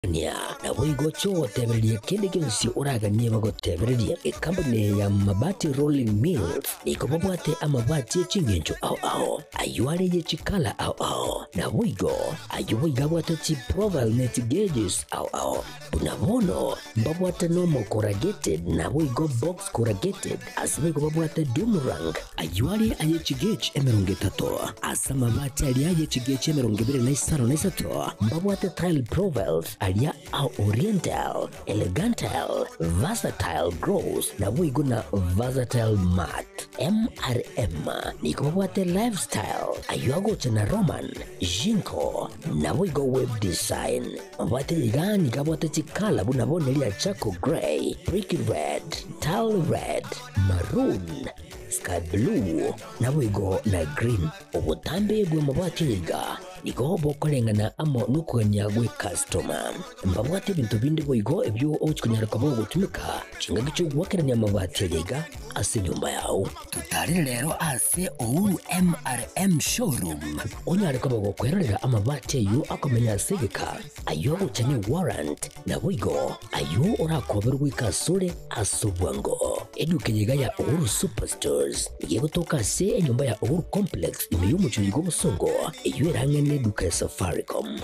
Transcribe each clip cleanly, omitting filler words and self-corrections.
Nia, naboigo chi'ogotebereria kende gionsi oraganie bagotebererie. Ekampuni eye ya Mabati Rolling Mills nigo babwate amabati e chingencho ao ao, ayio are ye chikala ao ao, naboigo ayio boigo abwate chiprofile ne chigauges ao ao. Buna bono mbabwate normal corrugated naboigo box corrugated, ase boigo babwate doom rank, ayio are aye chigauge 30, ase amabati aria aye chigauge 23, mbabwate tile profiles aria a oriental, elegantile, versatile gloss, naboigo na versatile matte. MRM nigo babwate lifestyle, ayio agocha na Roman, Jinko, naboigo web design. Mabwate iga nigo abwate chikala buna bono eria charcoal grey, brick red, tile red, maroon, sky blue, naboigo na green. Obotambe bw'amabati aya iga nigo bokoreng'ana amo nokogania gw'ekastoma. Mbabwate ebinto binde boigo ebio ogochia konyara koba ogotumeka chingaki chi'ogoakerania amabati aya iga ase enyomba yao. Totarere rero ase Uhuru MRM Showroom onyare koba gokwerorera amabati ayio akomenya ase egeka, ayio agocha ne warrant, naboigo ayio orakoberwe goika asore ase obwango. Eduka eye iga ya Uhuru Superstores nigo egotoka ase enyomba ya Uhuru Complex ime y'omochie oyo bw'obosongo, eyio ere ang'e neduka ya Safaricom.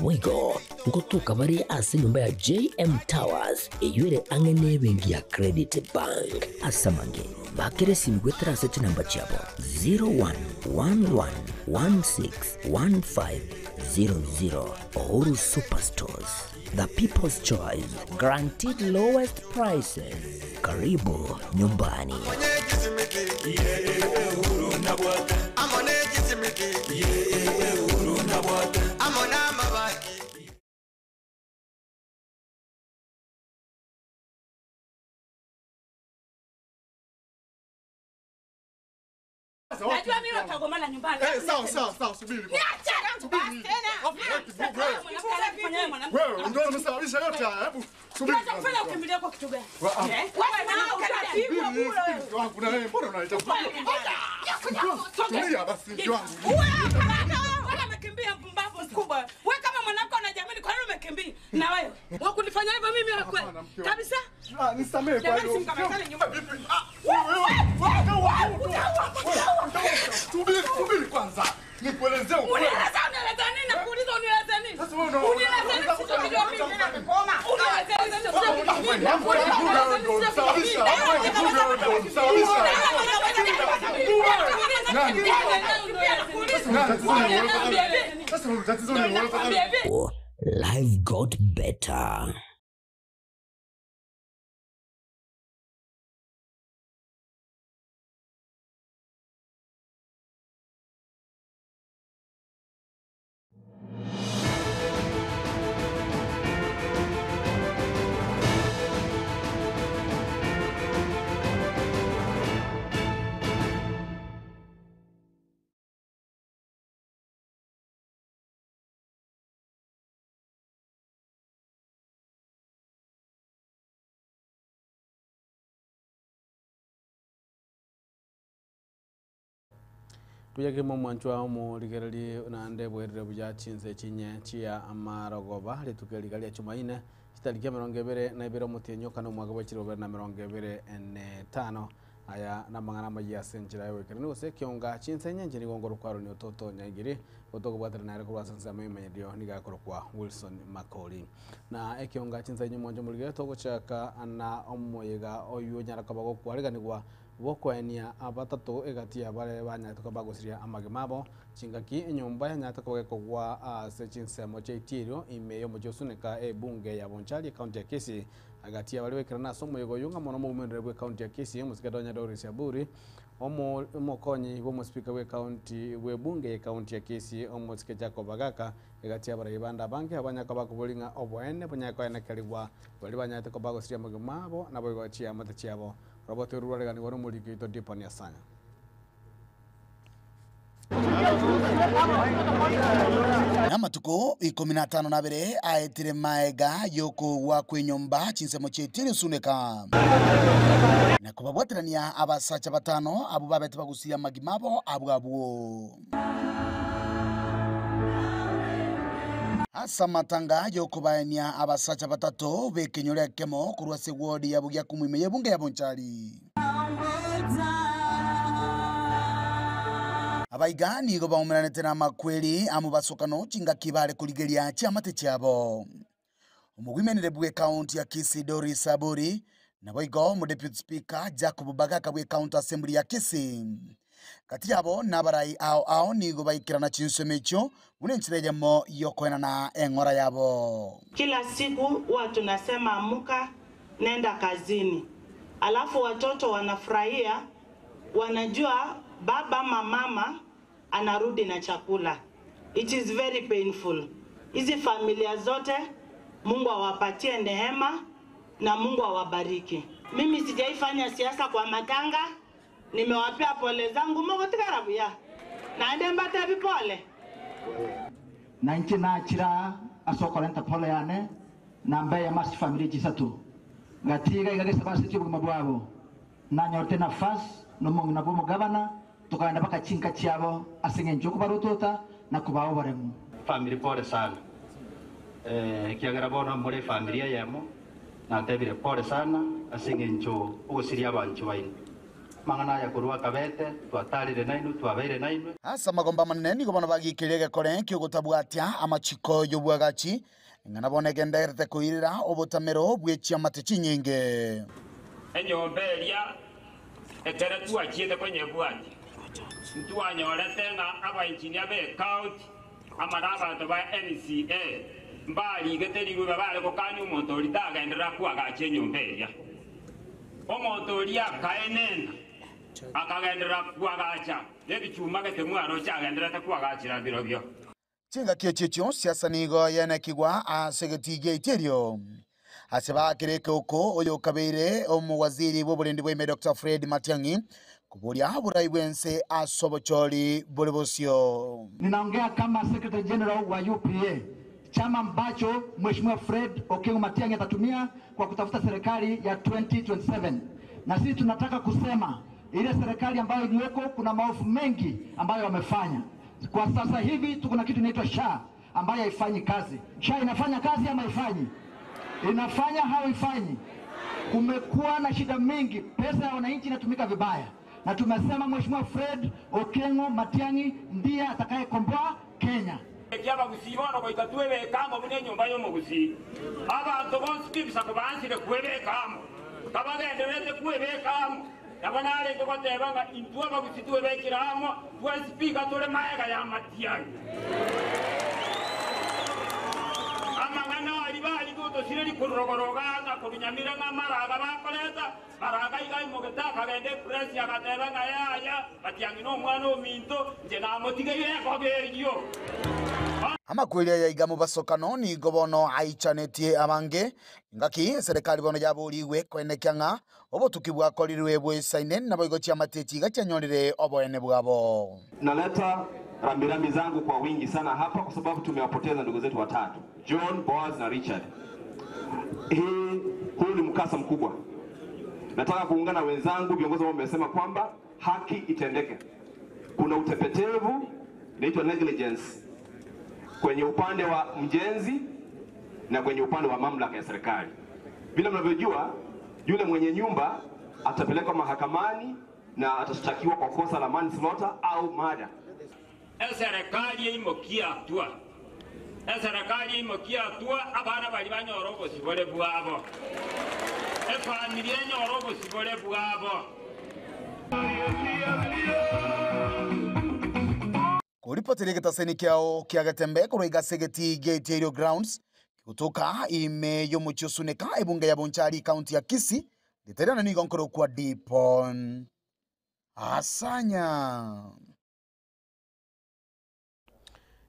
Boigo ngotoka bare ase enyomba ya JM Towers eyio ere ang'e nebenki ya Credit Bank. Ase amange, bakera esimi goetera ase chinamba chiabo 0111161500. Uhuru Superstores, the people's choice, guaranteed lowest prices. Karibu nyumbani. Najua mimi watagombana nyumbani. Eh, sawa sawa sawa, subiri kwanza. Niache Subiri. basi tena. Afu wewe, Mwanamke mwanamke. Wewe ndio umesababisha yote haya. Hebu subiri. Unataka kufanya ukimbilie kwa kitu gani? Wa- ah. Eh? Wewe na utapigwa Subiri, bure. subiri, mke wangu na wewe mbona unaleta Tulia basi mke wangu. Wewe kama wewe umekimbia mpumbavu mkubwa. Wewe kama mwanamke unajiamini kwa nini umekimbia? Na wewe wewe kunifanya hivyo mimi wewe kweli? Hapana, mke wangu. Kabisa? Ah, nisamehe kwa Jamani, hilo. simkamatane nyumba. Vipi? Ah, wewe, wewe, wewe, wewe, Subiri, subiri kwanza. Nikuelezee ukweli. Unieleza unieleza nini? Nakuuliza unieleza nini? Sasa wewe una- Unieleza nini? Sio kujua mimi. Unieleza nini? Sio kujua mimi. Sasa tatizo ni wewe. Life got better. Buyake momwanchwa omorigereri naende bwerere buya chinse chinye chia amarogoba rituko riga ria chumaine chitariki 22 omotienyi kana omwaka bwa 2025 aya namang'ana amaya ase enchera ya goikerani gose ekionga chinse nyenche nigo ngorokwa ni ototo nyaigiri gotokobwatera nere korwa ase ensemo emenyerio niga akorokwa Wilson Makori na ekionga chinse enye omwancho omorigere togochaka na omoyega oyo onyara koba gokwariganigwa bokoenia abatato egati abare banyate koba bagosiria amagima abo chingaki enyomba yanyate koba gekogwa ase chinsemo chiaitierio ime y'omochi osuneka ebunge ya Bonchari ekaunti ya Kisii agati abare bekerana ase omoyega oyo ng'a mono omogomenere bwa ekaunti ya Kisii omosike Donya Doris Aburi omokonyi bwa omosipika bwa ekaunti bwa ebunge ya ekaunti ya Kisii omosike Jacob Agaka egati abarai bande abange abanyaka bakobori ng'a oboene bonyaka koenekerigwa bari banyate koba bagosiria amagima abo nabo igo chiamate chiabo Robert Ruarega ni omoriki oito Dipon Asanya. Namatuko 52 aetire maega yokogwa kwenyomba chinsemo chietire suneka na kubabwaterania abasacha batano abo babete bagusia magima abo abwo abwo. Ase amatanga y'okobaenia abasacha batato b'ekenyoro ekemo korwa ase ewodi ya Bugiakumu ime y'ebunge ya Bonchari. Abaiga nigo baumeranete namakweri amobasokano chingaki bare korigeria chiamate chiabo. Omogwimenere bw'ecounty ya Kisii Doris Aburi, naboigo Omodeputy Speaker Jacob Bagaka bw'ecounty assembly ya Kisii. Gati yabo nabarai ao ao nigo baikerana chinsemo echio buna enchera eyemo y'okoenana eng'ora yabo. Kila siku huwa tunasema amka, nenda kazini, alafu watoto wanafurahia, wanajua baba ama mama anarudi na chakula. It is very painful. Hizi familia zote Mungu awapatie neema na Mungu awabariki. Mimi sijaifanya siasa kwa matanga, nimewapea pole zangu mogotikarabuya naende mbatebi pole. Na inche nachira ase okorenta pole yane na mbe ya masi family chisatu gatiga igagesa base obogima bwabo nanyorete nafasi nomong'ina bwa omogabana tokagenda mpaka chinka chiabo ase eng'encho okobarotota na kobaa oboremu. Family pole sana eh, ekiagera bono more familia eyemo natebire pole sana ase eng'encho ogosiria abancho baino mang'ana aya korwa akabete twatarire nainwe twabeire nainwe. Ase amagomba amanene nigo bono bagiikeria egekore ki'ogotabwatia amachiko y'obwagachi, ing'ana bono egendererete koirera obotamero bwe chiamate chinyinge. Enyomba eria ekero twachiete konyebwatia, ntwanyorete ng'a abainjinia b'ecounty amo nabanto ba NCA mbarigete rirube bare gokania omonto oria tagenderera koagacha enyomba eria. Omonto oria akaenena, akagenderera koagacha, na ebichuma gete mwaroche agendererete koagachera birobio. Chingaki echio chionsi ase nigo yenekigwa ase egetii giaito erio. Ase baakire ekeoko oyokabeire omowaziri bw'oborendi bwa ime Doctor Fred Matiang'i koboria oborai bw'ense ase obochori bore bosio. Ninaongea kama Secretary General wa UPA, chama ambacho Mheshimiwa Fred Okengo Matiang'i atatumia kwa kutafuta serikali ya 2027. Na sisi tunataka kusema ile serikali ambayo iliyoko kuna maovu mengi ambayo wamefanya. Kwa sasa hivi tuko na kitu inaitwa SHA ambayo haifanyi kazi. SHA inafanya kazi ama haifanyi? Inafanya au haifanyi? Kumekuwa na shida mingi, pesa ya wananchi inatumika vibaya, na tumesema Mheshimiwa Fred Okengo Matiang'i ndiye atakayekomboa Kenya. Ekiabagusii bono goika twebeke amo buna enyomba y'omogusii. Abanto bonsi tibisa kobansire kwebeka amo, kabagendererete kwebeka amo, nabo narenge goteba ng'a intwe abagusii twebekire amo, twensi piga tore maega ya Matiang'i. Amang'ana aria bari gotosireri kororogoroga ng'a korunyamire ng'a amaraga bakoreta, maraga iga aimogete akagenda epresi agateba ng'a yaya, Matiang'i nomwana ominto, inche namotigeire ekoba eyio. Amakweri aya iga mobasokano nigo bono aichanetie abange, engaki eserekari bono yaborigwe koenekia ng'a obotuki bwakorirwe bw'esaine naboigo chiamate echi iga chianyorire oboene bwabo. Naleta rambirambi zangu kwa wingi sana hapa kwa sababu tumewapoteza ndugu zetu watatu, John, Boaz na Richard. Hii huu ni mkasa mkubwa. Nataka kuungana wenzangu viongozi ambao wamesema kwamba haki itendeke. Kuna utepetevu inaitwa negligence kwenye upande wa mjenzi na kwenye upande wa mamlaka ya serikali. Vile mnavyojua, yule mwenye nyumba atapelekwa mahakamani na atashtakiwa kwa kosa la manslaughter au murder. Eserekari eimokie atua, eserekari eimokie atua, abana baria banyore obosibore bwabo, efamiri enyore obosibore bwabo. Koripoteria egetaseni kiao kia Getembe korwa iga ase egetii gia Itiario Grounds gotoka ime y'omochie Osuneka ebunge ya Bonchari county ya Kisii riterana nigo nkorokwa Dipon Asanya.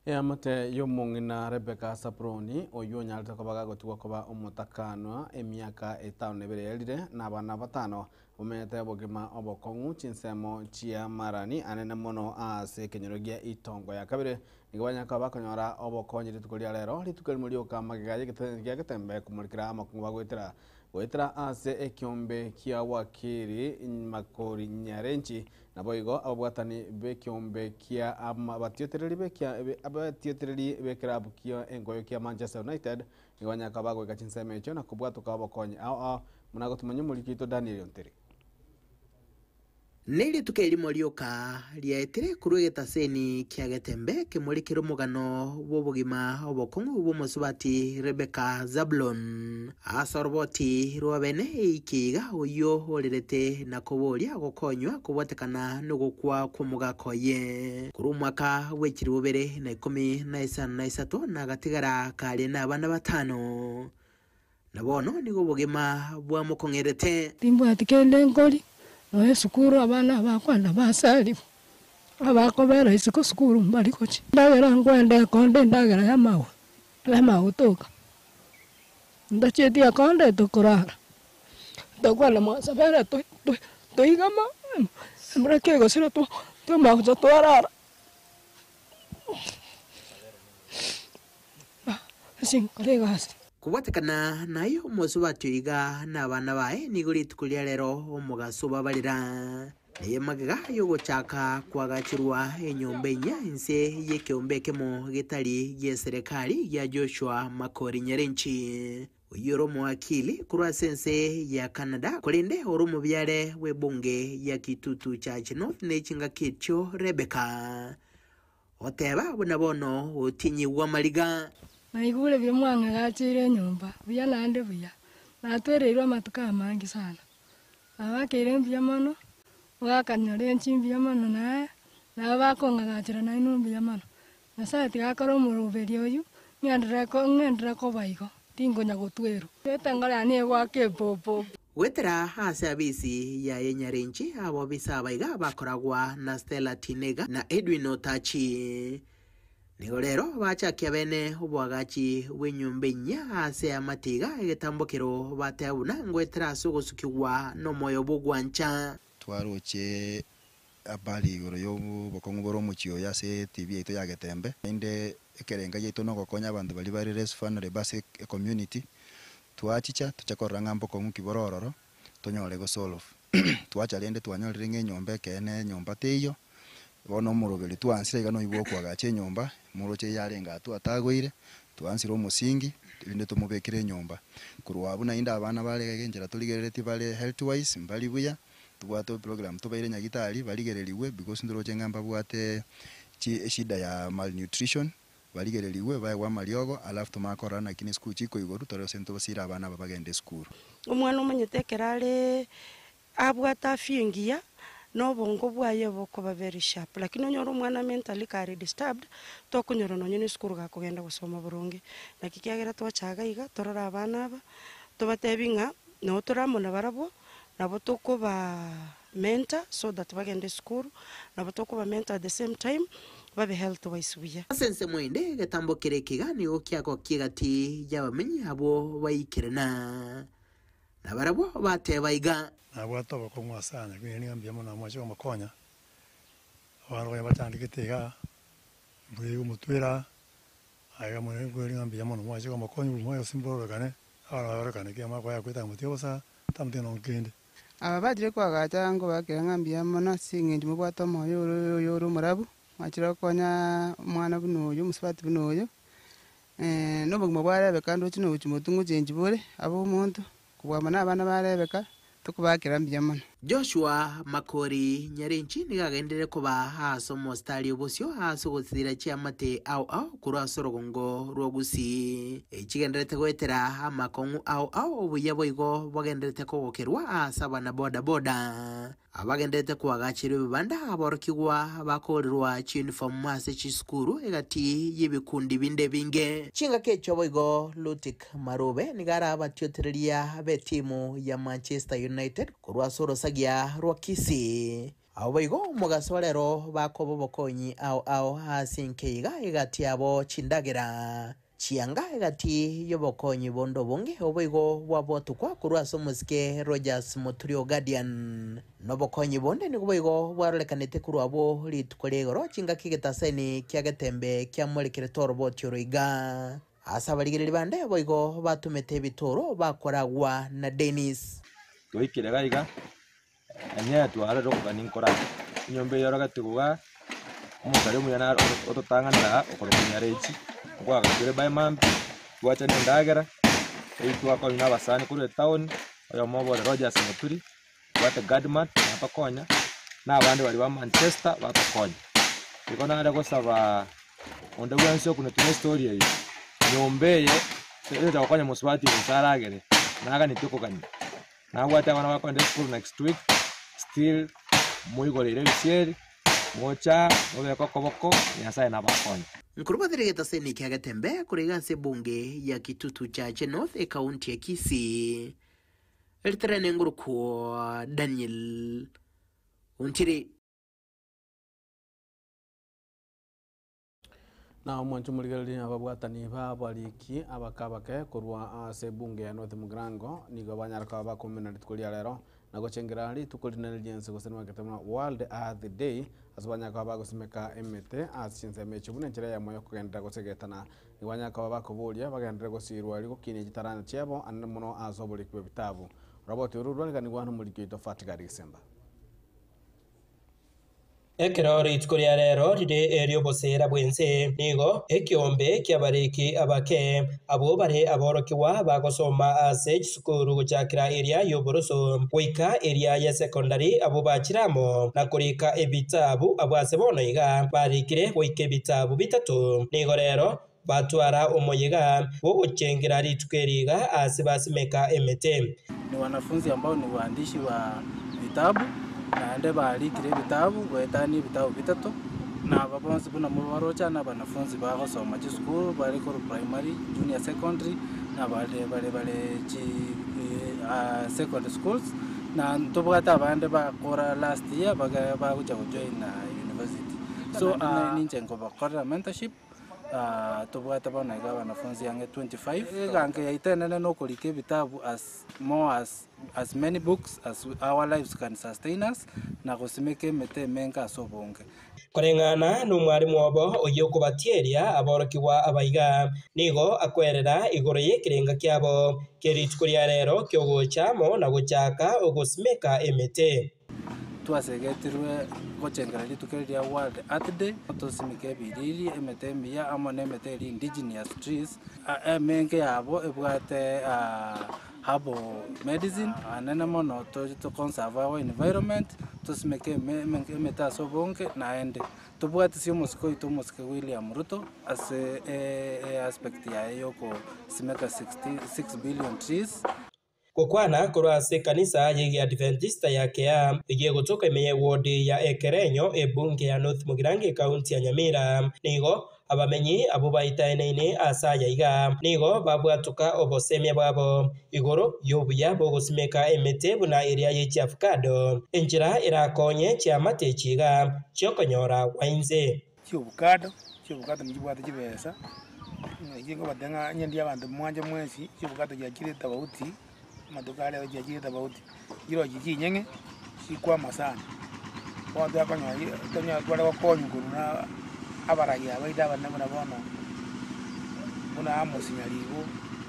Eamate y'omong'ina Rebecca Saproni oyio onyarete koba gagotigwa koba omotakanwa emiaka etano na ebere erire na abana batano omenyete obogima obokong'u chinsemo chia marani anene mono ase ekenyoro gia itongo ya kabere. Nigo banyare koba bakonyora obokonyi rituko ria rero, rituko erimo rioka magega y'egetene gia Getembe komorikera amakong'u bagoetera goetera ase ekeombe kia Wakili Makori Nyarenchi. Naboigo ababwatani b'ekeombe kia abatiotereri b'ekia abatiotereri b'ekerabu kia engoyo kia Manchester United nigo banyare koba bagoika chinsemo echio na kobwatoka obokonyi ao ao buna gotomanya omoriki oito Daniel Ontiri. Ne rituko erimo rioka riaetire korwa egetaseni kia Getembe kemorikire omogano bw'obogima obokong'u bw'omosubati Rebecca Zablon. Ase oroboti rwa bene eiki iga oyio orerete na koboria gokonywa kobwatekana nogokwa kw'omogaka oye. Korwa omwaka bw'echiribu bibere na ikomi na isano na isato nagatigara kare nabana batano. Na bono nigo obogima bwamokong'erete. Timbwati kende nkori, nonya esukuru abana abakwenda basarigwe, abakobera isiko sukuru mbari gochia. Endagera nkwenda ekonde endagera y'amagwa, y'amagotoka, ntachieti ekonde tokorara, tokwana mwasabere toi toi toigama, embura kegosira twa twamagocha twarara. Ase nkore egasi. Kobwatekana naye omosubati oyo iga na abana baye nigo rituko ria rero omogaso obabarera. Naye magega y'ogochaka koagacherwa enyomba enyia inse y'ekeombe ekemo getari gi'eserekari gia Joshua Makori Nyarenchi, oyio ore omowakili korwa ase ense ya Canada, korende ore omobiare bw'ebunge ya Kitutu Church North ne chingaki echio Rebecca Goteba buna bono gotinyigwa amariga. Naigure buya mwang'agacheire enyomba, buya naende buya, natwereirwe amatuko amange sana. Nabakeire mbuya mono, ogakanyora enchi mbuya mono naye, nabo bakong'agachera nainwe mbuya mono. Nyasaye tiga akore omoroberi oyio, ng'enderere ko ng'enderere koba igo, tinkonya gotwerwa. Etengoro yane egoaka epopopo. Goetera ase abisi yaye Nyarenchi, abobisa aba iga bakoragwa na Stella Tinega na Edwin Otachi. Nigo rero bachakia bene oboagachi bw'enyomba enyia ase eamate iga egetambokero bateba buna ngoetera ase ogosukigwa nomoyo bw'ogwancha. Twaroche habari igoro y'obokong'u bore omochie oyo ase etibi yaito ya Getembe. Naende ekerenga giaito nogokonya abanto baria bare less vulnerable ase ecommunity, Twachicha toche korora ng'a mbokong'u ki bore ororo, tonyore gosolve. Twacha rende twanyorire ng'a enyomba ekeene enyomba teiyo, bono omoroberi twansire iga noyio bwokoagacha enyomba, moroche eyarenge aa twatagoire, twansire omosingi, erinde tomobekere enyomba. Korwa abwo naende abana bare iga enchera torigereretie bare health wise mbari buya, tobwate eprogram tobaire nyagitari barigererigwe because ntoroche ng'a mbabwate chi eshida ya malnutrition. Barigererigwe, baegwe amariogo, alafu tomanye korora naki nesukuru chikoigorwa, tore gose ntobasiire abana aba bagende esukuru. Omwana omanyete ekero are abwate afya engiya, na obongo bwaye bokoba very sharp. Lakini onyore omwana mentally kare disturbed, tokonyora nonye na esukuru gakogenda gosoma boronge. Naki kiagera twacha iga iga, torore abana aba, tobatebi ng'a nabo tore amo nabarabwo, nabo tokoba mentor so that bagende esukuru, nabo tokoba mentor at the same time babe health wise buya. Ase ensemo ende egetambo keria ekiga nigo kiagokia egati y'abamenyi abwo baikerana, na barabwo bateba iga. Nabwate obokong'u ase aya, lakini nigo mbuya mono mwache komokonya, abana konya bachandegete igaa, mbuya iga omotwera aa, aiga mono nkoeria ng'a mbuya mono mwache komokonya obogima bwaye gose mbororokane, abana barorekane ki amakwaya akwete amotiga bosa, tamotiga nonye kende. Aba bachire koagacha nkobakera ng'a mbuya mono ase eng'encho mobwate omoyo ore oyo ore omorabu, mwachire gokonya omwana buna oyo, omosubati buna oyo, na obogima bwa Rebecca ndoche nogochia motwe ngochenchi bore, abe omonto, kobua amo na abana ba Rebecca, tokobakera mbuya mono. Joshua Makori Nyarenchi nigo agenderere koba ase omositari obosio ase ogosira chiamate ao ao korwa ase orogongo rwa Gusii. Echigendererete goetera amakong'u ao ao obuya boigo bogendererete kogokerwa ase abana boda boda abagendererete koagacherwa ebibanda aborokigwa bakoorerwa chiuniform ase chisukuru egati y'ebikundi binde ebinge. Chingaki echio boigo Lutik Marube nigo arabatiotereria b'etimu ya Manchester United korwa ase orosagia rwa Kisii. Abwo boigo omogaso rero bakoba obokonyi ao ao ase enka iga egati yabo chindagera. Chianga egati y'obokonyi bonde obonge oboigo bwabwatukwa korwa ase omosike Rogers Muturi o Guardian. Nobokonyi bonde nigo boigo bwarorekanete korwa abwo rituko ria igoro chingaki egetaseni kia Getembe kiamorekerete oroboti oro iga. Ase abarigereria bande boigo batomete ebitoro bakoragwa na Dennis. Twaikire iga iga, enyewe twarorire okogania nkorara, enyomba eye yorogete iga, omosari omuya naro ototang'anera aa okorokwa Nyarechi, nkoagacherwe by mambia, twacha na endagera, eywo twakonywa na abasani korwa etown, oyomo obo ore Rogers Muturi, tobwate Gadmat natokonya, na abande baria ba Manchester batokonya. Igo nare gosabaa onde bwensi okunetwe na estory eye, nyomba eye, egocha gokonya mosubati oyo gose aragere, naganetie okogania. Nabwate abana bakoenda esukuru next week, still moigoreire ebisieri, mocha mobeke okoboko, Nyasaye nabakonye. Nkorubathire getaseni kia Getembe korwa iga ase ebunge ya Kitutu Chache North ekaunti ya Kisii. Erieta riane ngorokwa Daniel Ontiri. Na omwancho omorigereria ababwatani b'abariki abake abake korwa ase ebunge ya North Mugirango nigo banyara koba bakoumena rituko ria rero na gochengera rituko rinene ri'ense gose nibageteba buna World Earth Day ase banyara koba bagosimeka emete ase chinsemo echio buna enchera eyemo yokogenderera gosegetana. Nigo banyara koba bakoboria bagenderere gosirwa erio gokinia chitaranta chiabo anene mono ase oboriki bw'ebitabu. Roboti oru rwareganigwa nomoriki oito Fatgard Gisemba. Ekero rituko ria rero rire eri'oboseera bw'ense, nigo ekeombe ki'abariki abake, abwo bare aborokigwa bagosoma ase chisukuru gochakera eria y'oboroso goika eria y'esekondari, abwo bachire amo na korika ebitabu, abwo ase bono iga barikire goika ebitabu bitato. Nigo rero batwara omoyega bw'ogochengera rituko eri iga ase basimeka emete. Ni wanafunzi ambao ni waandishi wa vitabu, naende barikire ebitabu goetania ebitabu bitato, na aba bonsi buna mobaroche na abanafunzi bagosoma chisukuru bare korwa primary, junior secondary, na bare bare bare chi secondary schools, na ntobwate abande bakora last year baga bagocha gojoin university. So naende ninche nkobakorera mentorship. Tobwate bono iga abanafunzi ang'e 25. Egango yaito enene nokorika ebitabu as more as as many books as our lives can sustain us, na gosimeka emete emenge ase obonge. Koreng'ana nomwarimu obo oyio okobatieria aborokigwa aba iga, nigo akwerera igoro y'ekerenga kiabo kie rituko ria rero ki'ogocha amo na gochaka ogosimeka emete. Twasegetirwe gochengera rituko eri ria World Earth Day, tosimeke ebiriri, emete emiya amo na emete eria indigenous trees, emenge yabo ebwate herbal medicine, anene mono to conserve our environment, tosimeke emete ase obonge naende tobwatisie omosike oito omosike William Ruto ase aspect yaye yokosimeka 66 billion trees. Gokwana korwa ase ekanisa y'Egeadventista ya Kea, eyio egotoka ime y'ewodi ya Ekerenyo, ebunge ya North Mugirango ekaunti ya Nyamira, nigo abamenyi abwo baitaeneine ase aya iga nigo babwatoka obosemia bwabo igoro y'obuya bw'ogosimeka emete buna eria ye chiavocado, enchera erakonye chiamate echi iga chiokonyora gwainse. Chiobukado, chiobukado nchibwate chibesa, inche nkobatebia ng'a onye ndiye abanto mwanche mwensi, chiobukado chiachire etofauti, amatuko aria chiachire etofauti, nchirochio chinyeng'e, chikwama sana. Bono twakonyora chi tonyore tware gokonywa korwa na abarai aba baito abanene buna bono, buna Amos Nyaribo,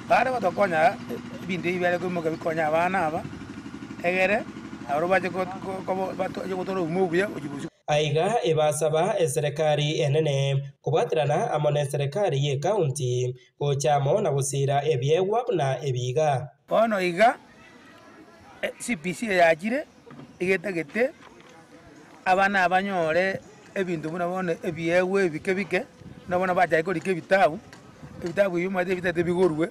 bare gotokonya ebinto ebi biare koimoka bikonya abana aba, egere nabo bache ko ko bache gotora obogima obuya gochia bosio. Aiga ebasaba eserekari enene kobwaterana amo neserekari y'ecounty gocha amo na gosiira ebiegwa buna ebi iga. Bono iga CPC eyachire egetagete abana abanyore ebinto buna bono ebiegwa ebike bike, buna bono bachake korika ebitabu, ebitabu ebi omanyete ebitagete bigorwe,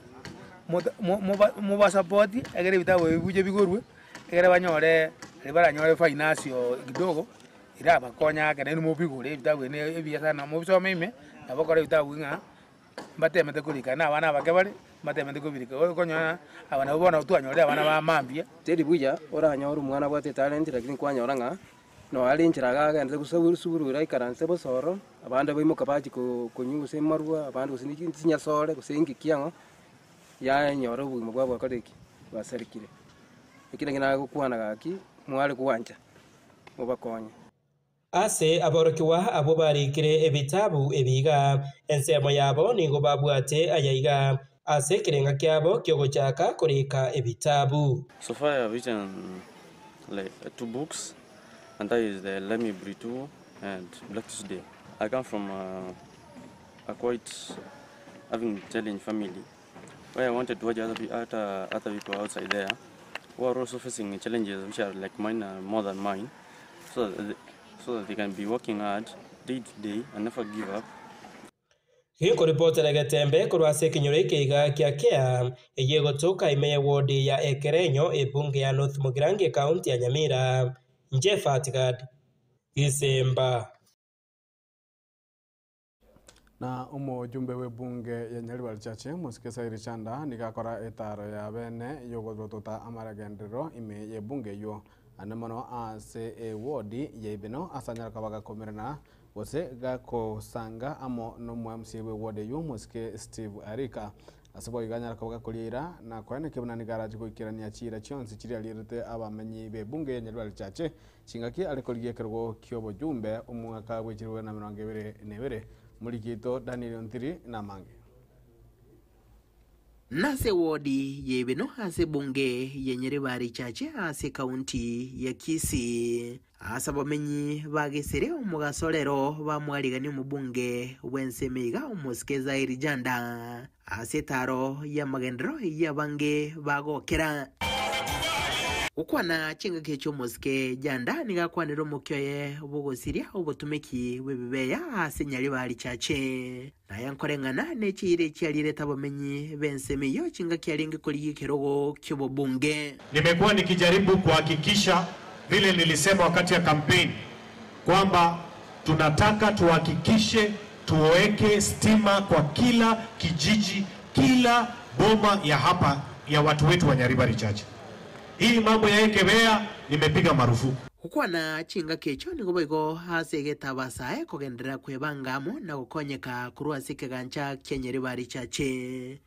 mobasapoti egere ebitabu ebi biche bigorwe. Ekero banyore riria baranyore financial kidogo, erabakonye ake naende mobigore ebitabu ebi ne ebiya sana mobisome ime, nabo okore ebitabu ng'a mbatemete korika na abana abake bare, mbatemete kobirika. Okonyora aba nabwo bono twanyorire abana ba mambia. Teri buya oranyore omwana abwate etalent lakini kwanyora ng'a noare enchera iga agenderete gose sukuru ere aikaranse bosa ororo. Abande baimoka bachia konywa gose amarwa, abande gose chinyasore, gose engaki ang'o, yanyora obogima bwabo bwakorire ki? Bwasarekire. Eki naki nagokwana gaki, mware gwancha, mobakonye. Ase aborokigwa abwo barikire ebitabu ebi iga, ensemo yabo nigo babwate aya iga, ase ekerenga kiabo ki'ogochaka korika ebitabu. So far I have written like two books and that is the Let Me Breathe 2 and Black Tuesday. I come from a, a quite having challenge family where I wanted to watch other, other, other people outside there who are also facing challenges which are like mine or more than mine so that they, so that they can be working hard day to day and never give up. Gekoripotera Getembe korwa ase ekenyoro eke iga kia Kea, eyio egotoka ime ye ward ya Ekerenyo ebunge ya North Mugirango ecounty ya Nyamira. Inche Fatgad Gisemba. Na omojumbe bw'ebunge ya Nyaribari Chache, Mosike Sairi Chanda, nigo akora etaro ya bene y'ogotuta amagenderero ime y'ebunge eyio ande mono ase ewodi ya Ibeno ase anyare koba gakomerana gose gakosanga amo n'omo MCA bw'ewodi eyio Mosike Steve Arika. Ase boigo anyare koba gakoria eira na koenekia buna nigo arache goikerania chiira chionsi chiria arierete abamenyi b'ebunge ya Nyaribari Chache Chingaki are korigia ekerogo ki'obojumbe omwaka bw'echirwe na 22, omoriki oito Daniel Ontiri namange. Nase ewodi y'Ebino ase ebunge ya Nyaribari Chache ase ekaunti ya Kisii. Ase abamenyi ba Gesere omogaso rero bamwarigania omobunge bw'ensemo iga omosike Zairi Janda ase etaaro y'amagenderero eyio abange bagokera. Gokwana chingaki chi'omosike Janda nigo akwanire omokia oye bw'ogosiria obotumeki bw'ebibeya ase Nyaribari Chache. Naye nkoreng'ana ne chiira echiarirete abamenyi b'ensemo eyio chingaki arenge korigia ekerogo ki'obobunge. Nimekuwa nikijaribu kuhakikisha vile nilisema wakati ya kampeni kwamba tunataka tuhakikishe tuweke stima kwa kila kijiji, kila boma ya hapa ya watu wetu wa Nyaribari Chache. Hii mambo ya Ekebea nimepiga marufuku. Gokwana chingaki echio nigo boigo ase egetabasae kogenderera kwebanga amo na gokonyeka korwa ase ekegancha kia Nyaribari Chache.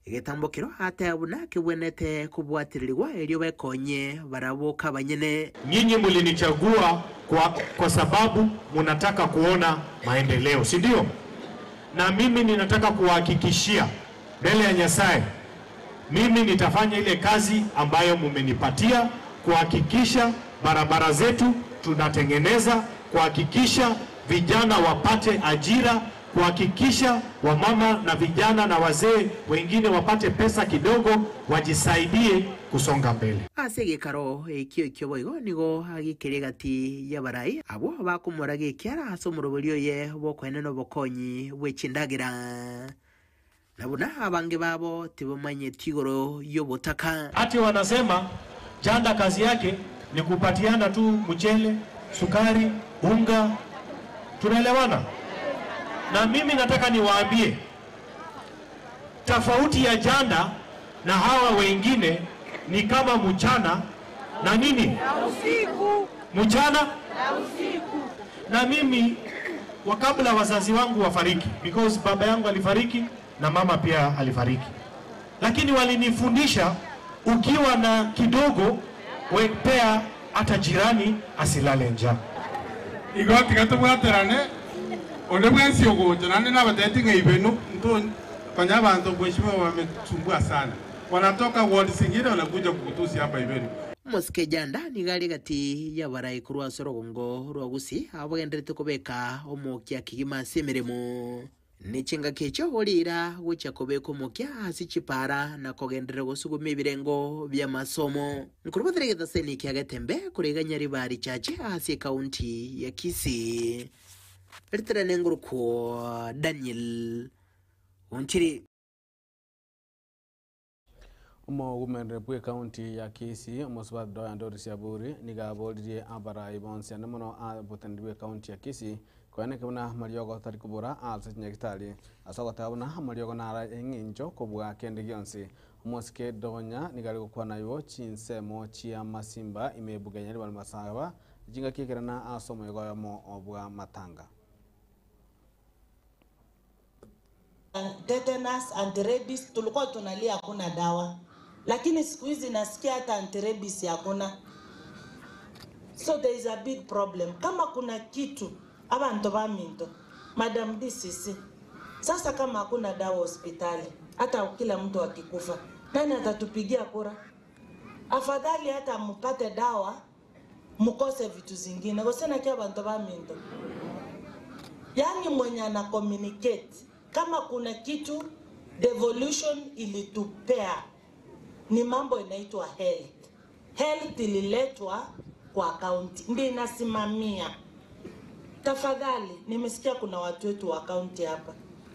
Egetambokero ateba buna kebwenerete kobwatererigwa erio bekonye barabwo kabanyene. Nyinyi mulinichagua kwa, kwa sababu munataka kuona maendeleo, si ndio? Na mimi ninataka kuwahakikishia mbele ya Nyasaye, mimi nitafanya ile kazi ambayo mumenipatia kuhakikisha barabara zetu tunatengeneza, kuhakikisha vijana wapate ajira, kuhakikisha wamama na vijana na wazee wengine wapate pesa kidogo wajisaidie kusonga mbele. Ase egekaro ekio ekio boigo nigo agikeria egati y'abarai abwo bakomoraga ekiara ase omorobori oye bw'okoenena obokonyi bwe chindagera, na buna abange babo tibamanyeti igoro y'obotaka. Ati wanasema Janda kazi yake ni kupatiana tu mchele, sukari, unga. Tunaelewana? Na mimi nataka niwaambie tofauti ya Janda na hawa wengine ni kama mchana na nini? Na usiku. Mchana Na usiku. na mimi wa kabla wazazi wangu wafariki, because baba yangu alifariki na mama pia alifariki, lakini walinifundisha ukiwa na kidogo wepea hata jirani asilale njaa. Igo tiga tobwaterane onde bwensi ogocha naende nabateti ng'a ibenu nto konya abanto mheshimiwa wametusumbua sana wanatoka ward zingine wanakuja kukutusi hapa ibenu. Omosike Janda nigo are egati y'abarai korwa ase orogongo rwa Gusii abagendererete kobeka omokia kegima ase emeremo. Ne chingaki echio oriira gochia kobeka omokia ase chipaara na kogenderera gosuguma ebirengo bi'amasomo. Nkorubatera egetaseni kia Getembe koregania Ribari Chache ase ekaunti ya Kisii. Ritere nengorokwo Daniel Onchiri. Omogumereri bw'ecounty ya Kisii omosubati Doya Doris Aburi nigo aboririe abarai bonsi ande mono oboteneneri bw'ecounty ya Kisii koeneka buna amariogo tari kobora ase chinyagitari ase ogoteba buna amariogo naro eng'encho kobua kende gionsi. Omosike Donya nigo are gokwana igo chinsemo chia Masimba ime ebuga ya Nyaribari Masaba chingaki ekerana ase omoyega oyomo bwa matanga. Tetanus, anti-rabies, tulikuwa tunalia hakuna dawa, lakini siku hizi nasikia hata anti-rabies hakuna. So there is a big problem. Kama kuna kitu abantu baminto, Madam DCC, sasa kama hakuna dawa hospitali, hata kila mtu akikufa, nani atatupigia kura? Afadhali hata mupate dawa mukose vitu zingine gosena kia bantu baminto. Yani mwenye ana communicate kama kuna kitu devolution ilitupea ni mambo inaitwa health. Health ililetwa kwa kaunti, ndio inasimamia. Tafadhali, nimesikia kuna watu wetu wa kaunti hapa,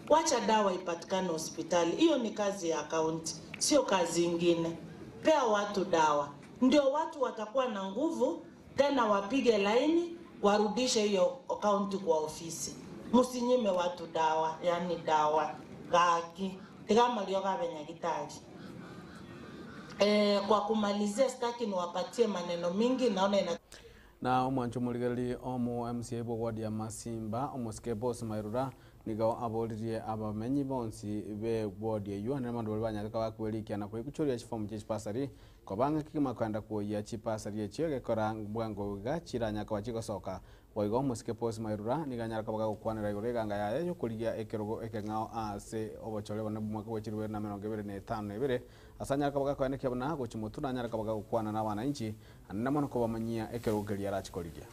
wacha dawa ipatikane hospitali. Hiyo ni kazi ya kaunti, sio kazi ingine. Pea watu dawa, ndio watu watakuwa na nguvu tena, wapige laini warudishe hiyo kaunti kwa ofisi. Musinyime watu dawa, yani dawa gaki tigamalio gabenyagitari. E, kwa kumalizia sitaki niwapatie maneno mingi, naona ina na omwancho omorigereri omo MCA bwa ward ya Masimba omosike Boss Mairura nigo aboririe abamenyi bonsi be ward eyo ane abandu baria banyareka bakwerikia na kwikuchoria chifomu chia chipasari kobanga kigima kwenda kuoyia chipasari echio gekora bwango iga chiranyaka bachigosoka boigo omosike Boss Mairura nigo anyareka bagagokwanera igoro eganga yaye yokorigia ekerogo ekeng'ao ase obochore bone omwaka bwa 2025 ase anyareka bagakoenekia buna gochi motwe na anyareka bagagokwana na abananchi anene mono kobamanyia ekerogo keria arachikorigia.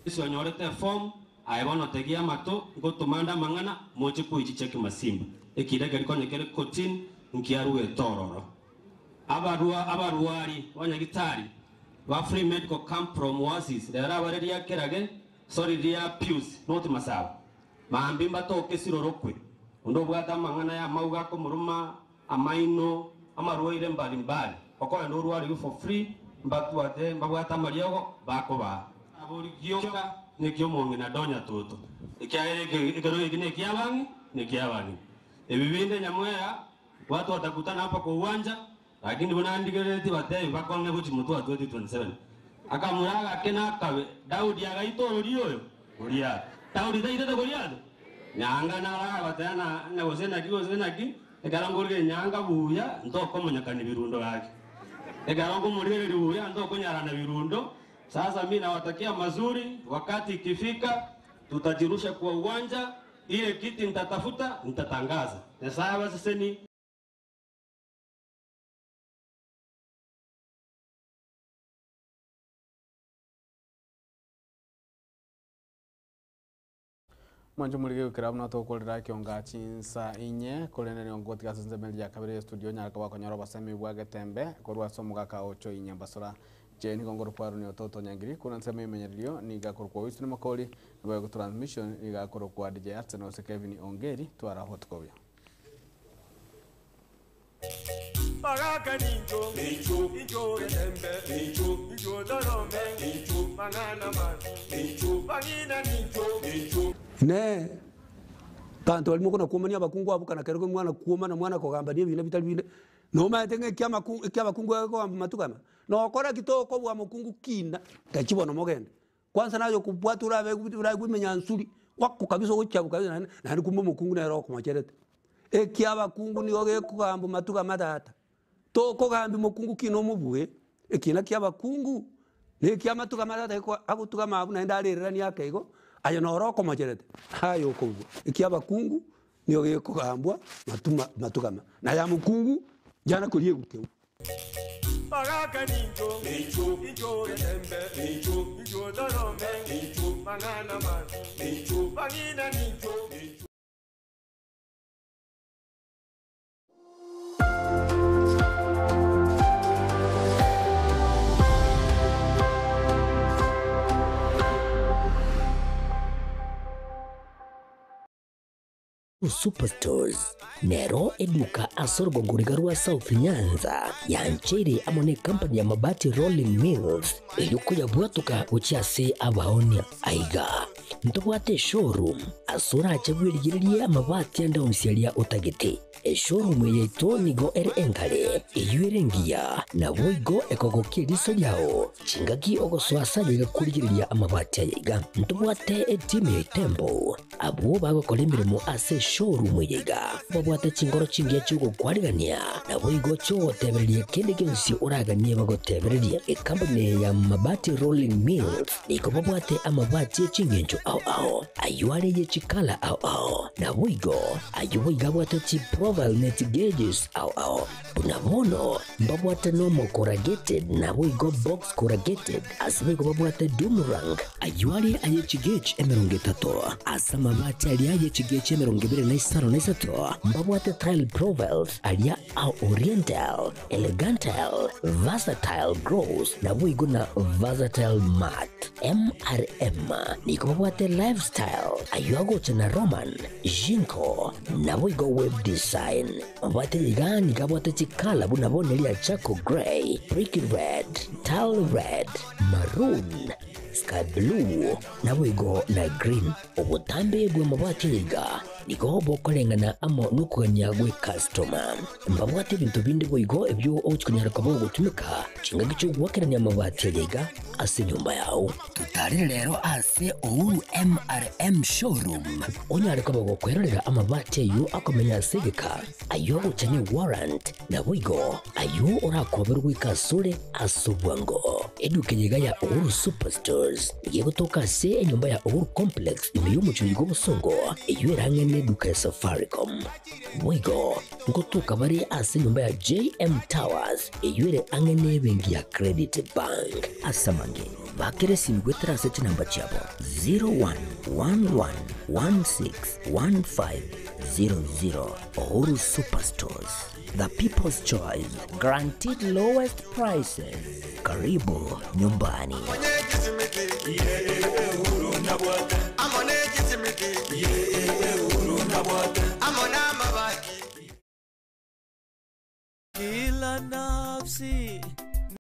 Sionyorete form aye bono tegia amato ngotomanda amang'ana moche koichicheki masimba ekira keri konya kere kotini nkiarue tororo abarua abarwari banyagitari ba free medical camp from Oasis rero abare ria kerage sorry ria Pius not masaba mambi mbatoke sirorokwe ondo bwata amang'ana ya mauga komuruma amaino amarwaire mbalimbali okoenda orwari for free mbatwate mbabwate amariogo bakoba abori gioka nikio mong'ina donya toto ekiagere ekero giki nekiabangi nekiabangi ebibinde nyamweya watu watakutana hapa kwa uwanja lakini bunandigerereti batebi bakonge gochi mutwe wa 2027 akamuraga ake nakabe Daudi agaita orori oyo Goliath Daudi taitete Goliath nyanga naraga batea na gose naki gose naki ekero ngorire nyanga buya ntokomonyekani birundo gake ekero ngomorigereria buya ntokonyarana birundo. Sasa mi nawatakia mazuri, wakati ikifika tutajirusha kwa uwanja, ile kiti nitatafuta, nitatangaza. Nyasaye baseseni. Mwancho murige gukira buna tokorera kionga chinsa inye korene ngotiga sensemeri ya kabere studio nyaraka bakonyora obasemi bwa getembe korwa ase omogaka ocho inye mbasora jeni gongoro kwaru ni ototo nyangiri kuna nsemo imenyererio nigakorwo kwa Winston Makori nibago transmission nigakorwo kwa DJ Arsenal ose Kevin Ongeri twara hotkobia Baraka ninjo, ninjo, ninjo getembe, ninjo, ninjo dorome, ninjo, manana man, ninjo, bangina ninjo, ninjo. Ne bantu balimo kona kuomania abakungu abo kana kereko mwana kuomana mwana kogamba nie bina bitari bine nomaete ng'a ekiabakungu egekogamba matukama nokora kitoko bwa mokungu kina gachibono mogende kwanza nayo kubwata urabe urakwimenya nsuri wako kabisa ogochabu kabisa naende naende kumbe omokungu nere okomocherete ekiabakungu nigo gekogamba matukama tata tokogambia mokungu kina omobue ekina kiabakungu na ekiamatugama tata agotugama abwo naende arererania ake igo aye noro okomocherete aye okobua ekiabakungu nigo gekogambwa matuma matugama na ya mokungu jana koria egukeu. Baraka ninjo, ninjo, ninjo getembe, ninjo, ninjo dorome, ninjo, manana man, ninjo, bangina ninjo, ninjo. Superstores nero eduka asorogongoriga rwa South Nyanza yanchere amo ne company ya Mabati Rolling Mills eriokoyabwatuka gochia ase abaonia aiga. Ntobwate eshowroom ase orache bwerigererie amabati ande onsi aria otagete. Eshowroom eye yaito nigo ere engare, eyio ere engiya, naboigo ekogokia eriso riao chingaki ogosoa ase aye iga korigereria amabati aye iga. Ntobwate etimu ya Itembo abwo bagokora emeremo ase eshowroom eye iga, babwate chingoro chingiya chi'ogokwarigania, naboigo chi'ogotebereria kende gionsi oraganie bagotebererie. Ekampuni eye ya Mabati Rolling Mills nigo babwate amabati e ching'encho ao ao, ayio are ye chikala ao ao, naboigo ayio boigo abwate chiprofile ne chigeges ao ao. Buna bono mbabwate normal corrugated naboigo box corrugated, ase boigo babwate doom rank, ayio are aye chigauge 30, ase amabati aria aye chigauge 23, mbabwate tile profiles aria a oriental, elegantal, versatile gross, naboigo na versatile matte. MRM nigo babwate lifestyle, ayio agocha na Roman, Jinko, naboigo web design. Mabwate iga nigo abwate chikala buna bono eria charcoal grey, brick red, tile red, maroon, sky blue, naboigo na green. Obotambe bw'amabati aya iga nigo bokoreng'ana amo nokogania gw'ekastoma. Mbabwate ebinto binde boigo ebio ogochi konyara koba ogotumeka chingaki chi'ogoakerania amabati aya iga ase enyomba yao. Totarire rero ase Uhuru MRM Showroom onyare koba gokwerorera amabati ayio akomenya ase egeka, ayio agocha ne warrant, naboigo ayio orakoberwe goika asore ase obwango. Eduka eye iga ya Uhuru Superstores nigo egotoka ase enyomba ya Uhuru Complex ime y'omochie oyo bw'obosongo, eyio ere ang'e neduka ya Safaricom. Boigo ngotoka bare ase enyomba ya JM Towers eyio ere ang'e nebenki ya Credit Bank. Ase amange, bakera esimi goetera ase chinamba chiabo 0111161500. Uhuru Superstores, the people's choice, guaranteed lowest prices. Karibu nyumbani.